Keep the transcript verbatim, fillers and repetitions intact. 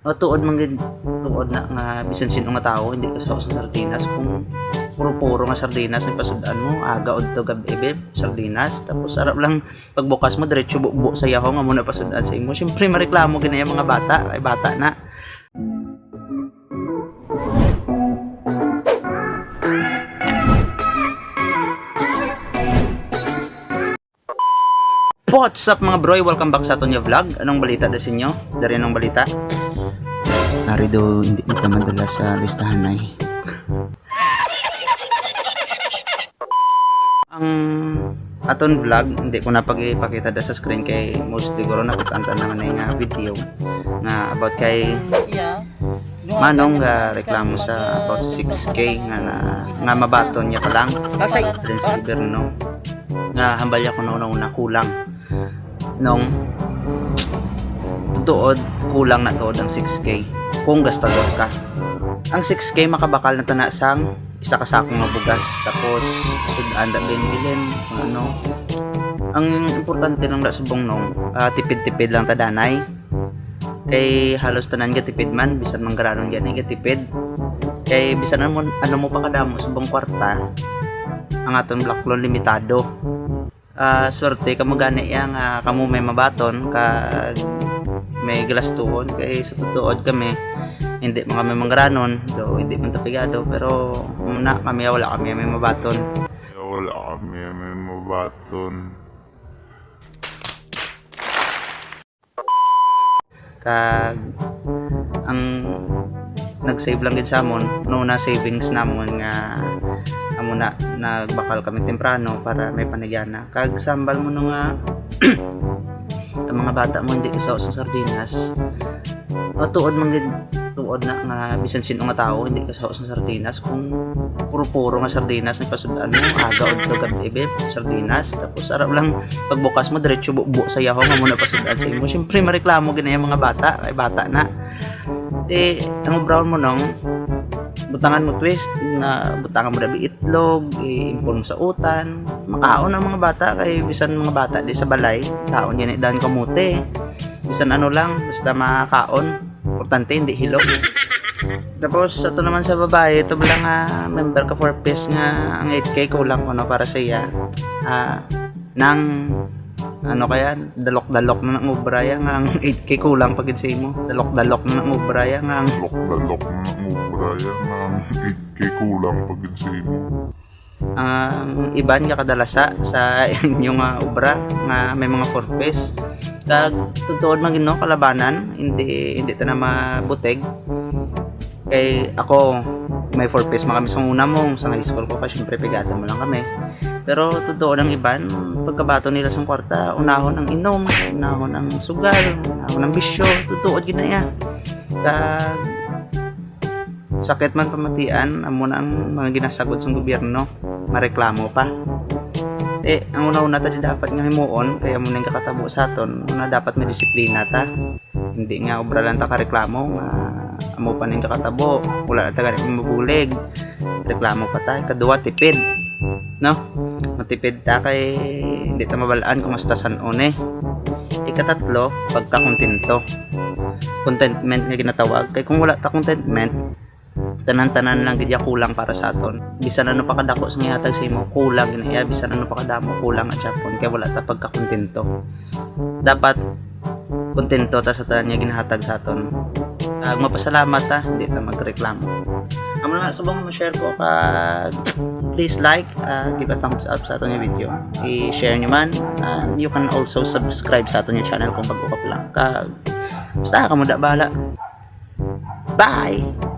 O, tuod man gid, tuod na nga bisan sino nga tawo hindi kasawa sa sardinas. Kung puro-puro nga sardinas ang pasud-an mo, aga udto gab-i, sardinas. Tapos ara lang pagbukas mo, diretso bubo sa yahong, amo na pasud-an sa imo. Siyempre, mareklamo gid na yung mga bata, ay bata na. What's up, mga broy? Welcome back sa aton nga vlog. Anong balita da sa inyo? Dari, anong balita? Ari do, hindi mo ta madala sa listahan ay. Ang aton vlog, hindi ko na pag-ipakita da sa screen kay most siguro nakita na naman na nga video nga about kay Yeah. Manong nga reklamo sa about sa six K nga, na, nga mabaton niya pa lang. Kasay. Prince Gobyerno. Nga hambal niya kuno na kulang. Nung tuod, kulang na tuod ang six K kung gastador ka. Ang six K makabakal na tana sang isa ka sako nga bugas, tapos sud-an da bilin, kung ano. Ang importante lang da subong, Nong, ah, tipid-tipid lang ta danay. Kay halos tanan gatipid man, bisan manggaranon gani gatipid. Kay bisan ano mo, ano mo pa kadamo subong kwarta, ang aton block loan limitado. Ah, swerte kamo gani iya nga kamo may mabaton kag may galastuhon, kay sa tutuod kami hindi man kami manggaranon, do hindi man ta pigado, pero muna kami, wala kami may mabaton. Wala kami may mabaton. Kag ang nag-save lang gid sa amon, no, na savings namon nga amo na, nagbakal kami temprano para may panigyana. Kag sambal mo no nga ang mga bata mo hindi usaw sa sardinas. O, tuod man gid, tuod na nga bisan sino nga tawo hindi kasawa sa sardinas. Kung puro-puro nga sardinas ang pasud-an mo, aga udto gab-i, sardinas. Tapos ara lang pagbukas mo, diretso bubo sa yahong, amo na pasud-an sa imo. Siyempre, mareklamo gid na yung mga bata, ay bata na. Di, ang brown mo, Nong, butangan mo twist, na butangan mo dabi itlog, iimpon mo sa utan. Makaon ang mga bata, kay bisan mga bata di sa balay, kaon yan dan kamote. Bisan ano lang, basta makaon. Importante, hindi hilog. Tapos, ato naman sa babae, ito lang nga member ka four Ps nga ang eight K kulang kuno para sa iya. Ah, nang, ano kaya, dalok-dalok na nang obra ya nga ang eight K kulang pa gid sa imo. Dalok-dalok na nang obra ya nga ang Dalok-dalok na nang obra ya nga ang eight K kulang pa gid sa imo. Ang iban nga kadalasa sa inyo nga obra nga may mga four Ps. Kag tuod man gid, no, kalabanan, hindi, hindi ta na mabutig. Kay ako, may four Ps man kami sa una mo, sa high school ko pa, syempre, pigado mo lang kami. Pero tuod ang iban, pagkabato nila sa kwarta, unahon ang inom, unahon ang sugal, unahon ang bisyo, tuod gid na iya. Kag sakit man pamatian, amo na ang mga ginasagod sang gobyerno, mareklamo pa. Eh, ang una-una ta di dapat nga himuon, kay amo na yung kakatabo sa aton, una dapat may disiplina ta. Hindi nga obra lang ta kareklamo nga amo pa ning kakatabo, wala na ta gani mabulig. Reklamo pa ta. Ikaduha, tipid. No? Matipid ta kay hindi ta mabalaan kung hasta san-o ni. Ikatatlo, pagkakontento. Contentment nga ginatawag. Kay kung wala ta contentment, tanan-tanan lang gid ya kulang para sa aton. Bisan ano pa kadako sa gihatag sa imo, kulang gid na iya. Bisan ano pa kadamo, kulang na gyapon kay wala ta pagkakontento. Dapat kontento ta sa tanan nga ginahatag sa aton. Kag mapasalamat ta, hindi ta magreklamo. Amo na subong mo-share ko, kag please like, ah, give a thumbs up sa aton nga video. I-share nyo man, and you can also subscribe sa aton nga channel kung bago ka pa lang. Kag basta kamo da bahala. Bye!